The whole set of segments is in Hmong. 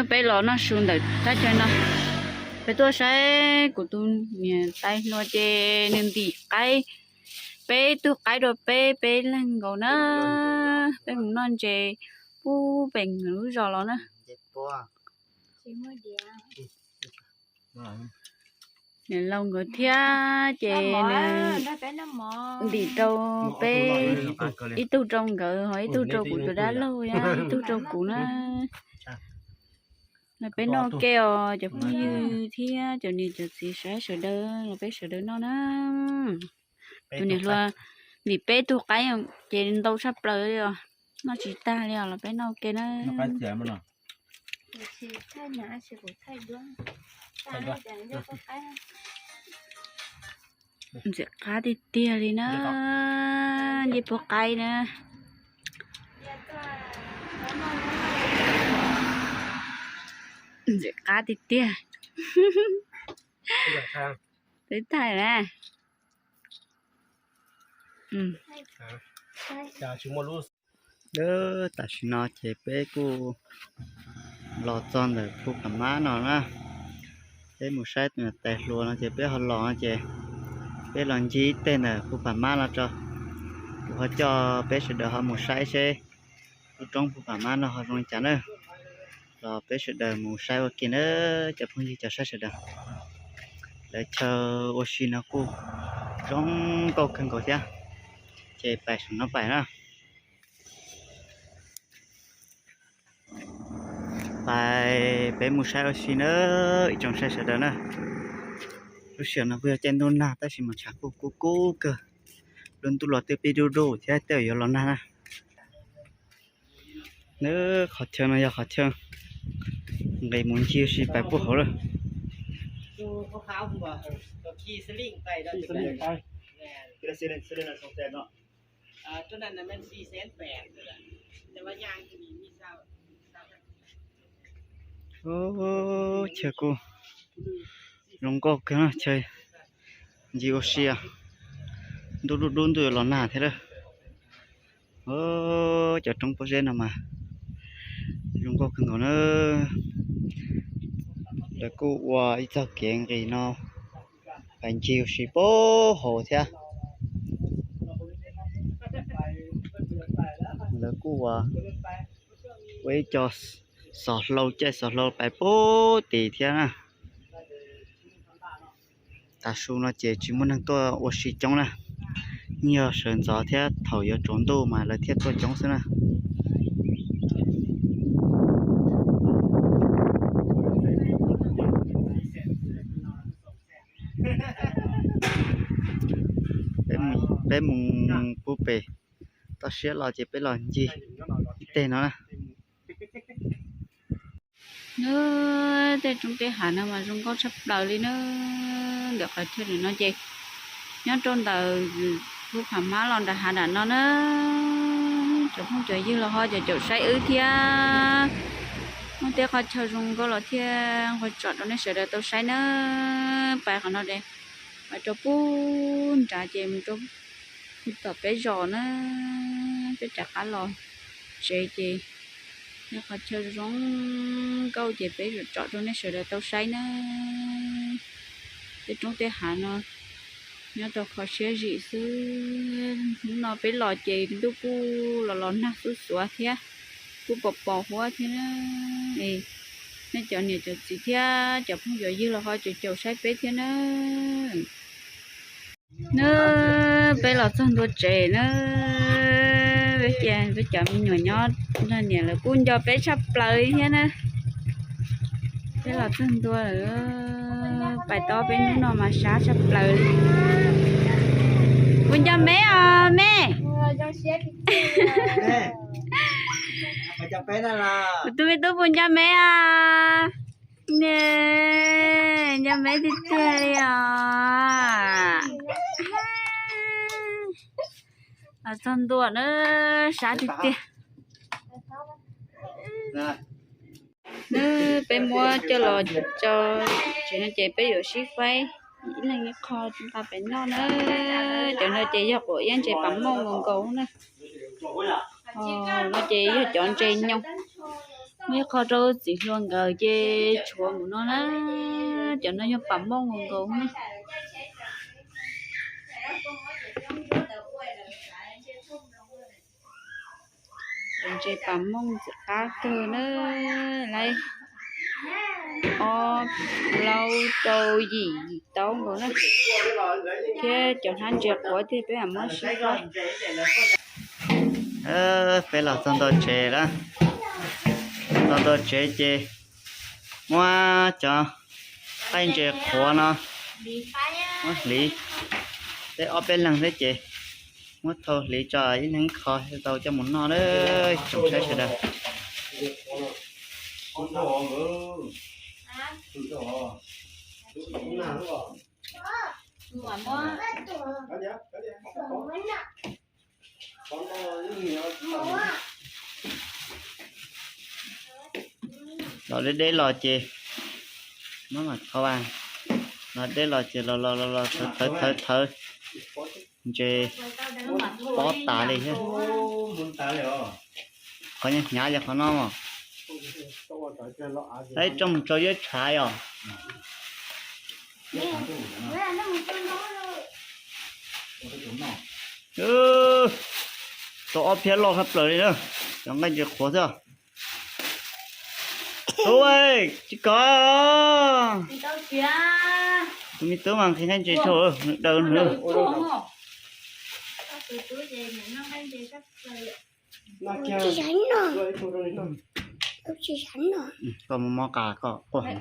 Peb los noj su ntawm thaj chaw no, peb tuaj saib kuv tus niam tais hluas ces nws ntim qaib, peb tug qaib rau peb, peb leeg nkaus na. Peb mus noj ntses pub pem lub zos los na. Niam laus nkawd thiab ces nws ntim rau peb ib tug rau nkawd, ho ib tug rau kuv tus dab laug, ib tug rau kuv na. Los peb noj ke os cov phooj ywg thiab cov niam cov txiv sawv daws, los peb sawv daws noj na. Tus niam hluas ntim peb tug qaib ces ntau tshaj plaws li os, noj tsis tag li os, los peb noj ke na. Ntxim qab tiag tiag li na, ncej puab qaib na. Ntxim qab tiag tiag. Twb thaij na. Tam sim no ces peb kuj los txog ntawm Phu Pham Mab no na. Peb mus saib tus niam tais hluas no ces peb ho los no ces peb los ncig ib teg ntawm Phu Pham Mab no tso. Kuv ho coj peb sawv daws ho mus saib seb lub roob Phu Pham Mab no ho zoo li cas na. Los peb sawv daws mus saib ua ke na, cov phooj ywg cov saib sawv daws. Lawv chaw ua si no kuj zoo nkauj kawg nkaus thiab. Ces pais saum no pais na. Pais peb mus saib ua si na, ib tsoom saib sawv daws na. Lub sij hawm no kuj yog caij ntuj nag tab sis mas tshav kuj kub kub kawg. Lub ntuj los twb pib dub dub thiab tej zaum yuav los nag na. Nws qhov chaw no yog qhov chaw nqis mus ncig ua si pais puag hauv lawm. Chaw kuj zoo nkauj kawg na, chaw ncig ua si, ntuj dub dub ntuj yuav los nag thiab lawm. Cov roob pob zeb no mas zoo nkauj kawg nkaus na. Lawv kuj ua ib txoj kev nqis no pais ncig ua si puag hauv thiab. Lawv kuj ua, ua ib co xov hlau, caij xov hlau pais puag tid thiab na. Tav su no ces tsis muaj neeg tuaj ua si coob na, yeej yog sawv ntxov thiab thaum yuav tsaus ntuj mas lawv thiaj tuaj coob xwb na. Peb mus pub pem toj siab los ces peb los ncig ib teg no na. Nws tej roob tej hav no mas zoo nkauj tshaj plaws li na. Ntawm qhov chaw no ces nyob rau ntawm Phu Pham Mab los nram hav nram no na. Cov phooj cov ywg los ho cov caum saib wb thiab. Muaj tej qhov chaw zoo nkauj los thiaj nqua tsom rau nej sawv daws tau saib na. Pais qhov no es pais rau pub nrad ces mus rau tom peb zos na. Peb rov qab los tsev ces qhov chaw zoo nkauj ces peb yuav tsom rau nej sawv daws tau saib na. Tej roob tej hav no nyob rau qhov siab zim xwb. Hnub no peb los ces ntuj kuj los los nag xub xuav thiab, kuj pos pos huab thiab. Nej cov niam cov txiv thiab cov phooj cov ywg los ho caum caum saib peb thiab na. Nws peb los txog ntua tsev na. Peb cov me nyuam nyob nrog niam lawv kuj nco peb tshaj plaws li thiab na. Peb los txog ntua lawm, pais tau peb hnub no mas sab tshaj plaws li. Puas nco me os me? Kuv tus me tub puas nco me os? Ne, nco me tiag tiag li os. Los txog ntua na, sab tiag tiag. Nws peb muab coj los tso tsev no ces peb yuav sib faib ib leeg ib qho nqa pem noj na. Cov no ces yog quav iab ntses pas mooj nkaus nkaus na. No ces yog cov ntses nyoos. Muaj ib qho rau txiv hluas nkawd ces tshuav mus no na. Cov no yog pam mooj nkaus na. Ntses pam mooj ntxim qab kawg na, lawv ob plaub rau yim yim taub nkaus na, thiab cov hnab ntses qhuav thiab peb mam muab sib faib. Peb los txog ntawm tsev lawm, txog ntawm tsev ces muab cov qaij ntses qhuav no muab hliv, tej ob peb leeg thiab ces muab thau hliv tso ib leeg ib qho tau coj mus noj na, tsoom saib sawv daws. Los deb deb los ces, los deb los ces los los los los thawv thawv thawv, ntses pob tas li thiab. Qhov hnyav yog qhov no os. Ib rooj tso yuav tshav os. Tau ob phiab loj tshaj plaws li na, cov nqaij ntses qhuav xwb. Tub, tsis kov. Tus me tub mas nqhis nqaij ntses rau daws nws. Koj mus mov qas koj quaj heev.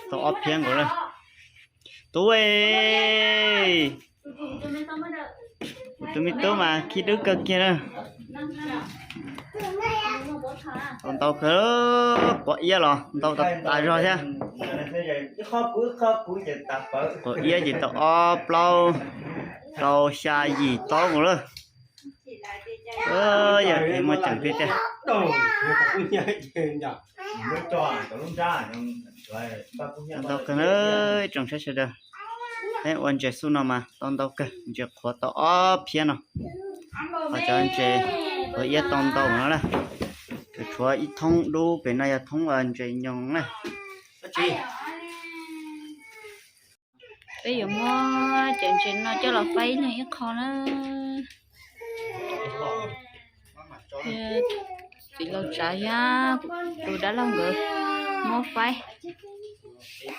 Tau ob phiab nkaus na. Tub, tus me tub mas khib dub kawg kiag na. Tau ntau kawg, quav iab los ntau tas zog thiab. Quav iab ces tau ob plaub rau xya yim taub nkaus lawm. Yog muaj ceem tiag tiag. Tau ntau kawg na, tsoom saib sawv daws. Peb ua ntses xub no mas tau ntau kawg, ntses qhuav tau ob phiab no. Ho cov ntses qhuav iab tau ntau no na. Tsuas tshuav ib thoob dub pem no yog thoob ua ntses nyoos na. Peb yuav muab cov ntses no coj los faib ib leeg ib qho na. Txiv laus tsav thiab tus dab laug nkawd muab faib,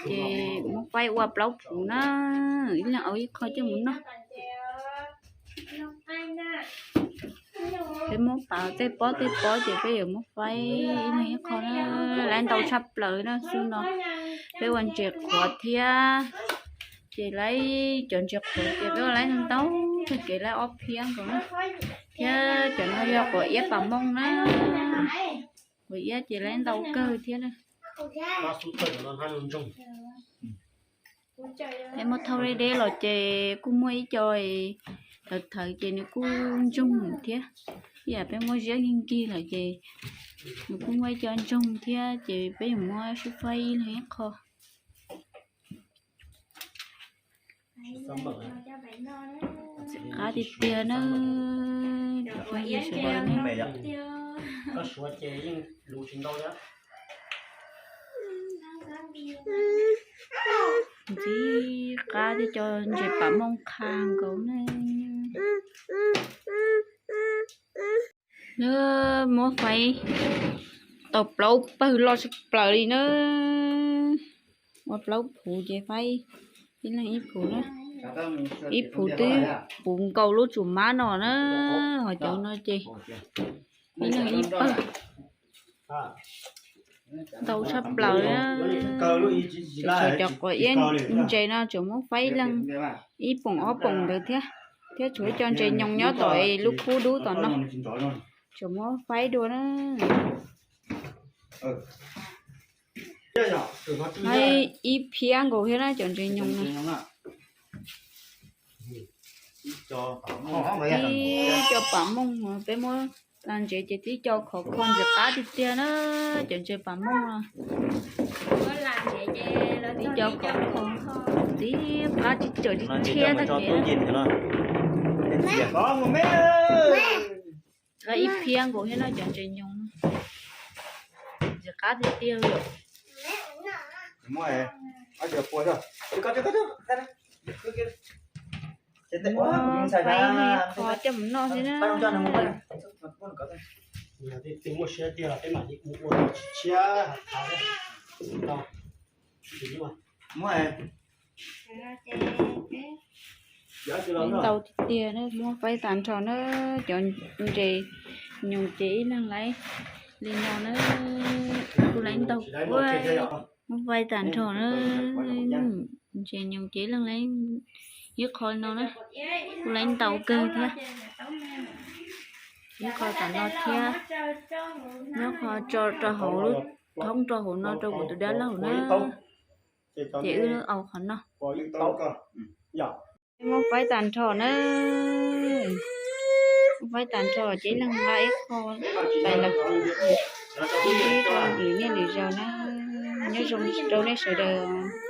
ces muab faib ua plaub phuv na, ib leeg ua ib qho coj mus noj. Peb muab pam tej pob tej pob ces peb yuav muab faib ib leeg ib qho na, lawv ntau tshaj plaws na xwb no. Peb ua ntses qhuav thiab, ces lawv cov ntses qhuav ces peb ua lawv ntau tag kev lawv ob phiab nkaus na, thiab cov no yog quav iab pam mooj na, quav iab ces lawv ntau kawg thiab na. Peb muab thauj deb deb los ces kuj muaj ib co thawv thawv ces nws kuj ntsoog thiab, ib yam peb muab ziab nkig nkig lawm ces nws kuj muaj ib co ntsoog thiab ces peb yuav muab sib faib ib leeg ib qho. Ntxim qab tiag tiag na. Ntxim qab thiab, cov ntses pam mooj qha nkaus na. Lawv muab faib tau plaub pawg loj tshaj plaws li na. Ua plaub phuv ces faib ib leeg ib phuv na. Ib phuv twb puv nkaus lub tsum mab no na. Ho cov no ces ib leeg ib pawg. Ntau tshaj plaws na. Tshuav cov quav iab ntses no tseem muab faib ib leeg ib poom ob poom ntawd thiab. Thiab tshuav cov ntses nyoos nyob tom lub kub dub tom no, tseem muab faib dua na. Faib ib phiab nkaus thiab na cov ntses nyoos no. Tib co pam mooj, peb muab la ntsev ces tib co khov kho ntxim qab tiag tiag na. Cov ntses pam mooj no tib co khov kho ntxim qab tsis tshua tsis tshiab tag kev. Qab ib phiab nkaus thiab no cov ntses nyoos no. Ntses qab tiag tiag li. Muab faib no qho coj mus noj xwb na. Ntau tiag tiag na, muab faib tag nrho na, cov ntses nyoos ces ib leeg laib li no na, kuj laib ntau kawg. Muab faib tag nrho na, ntses nyoos ces ib leeg laib, ib qho li no na, kuj laib ntau kawg thiab. Ib qho tom no thiab, nyob qho tso rau hauv lub thoob rau hauv no rau kuv tus dab laug na. Ces wb au qhov no. Muab faib tag nrho na, muab faib tag nrho ces ib leeg nqa ib qho pais lawm. Ib rau lwm niaj lwm zaus na, nyob zoo rau nej sawv daws.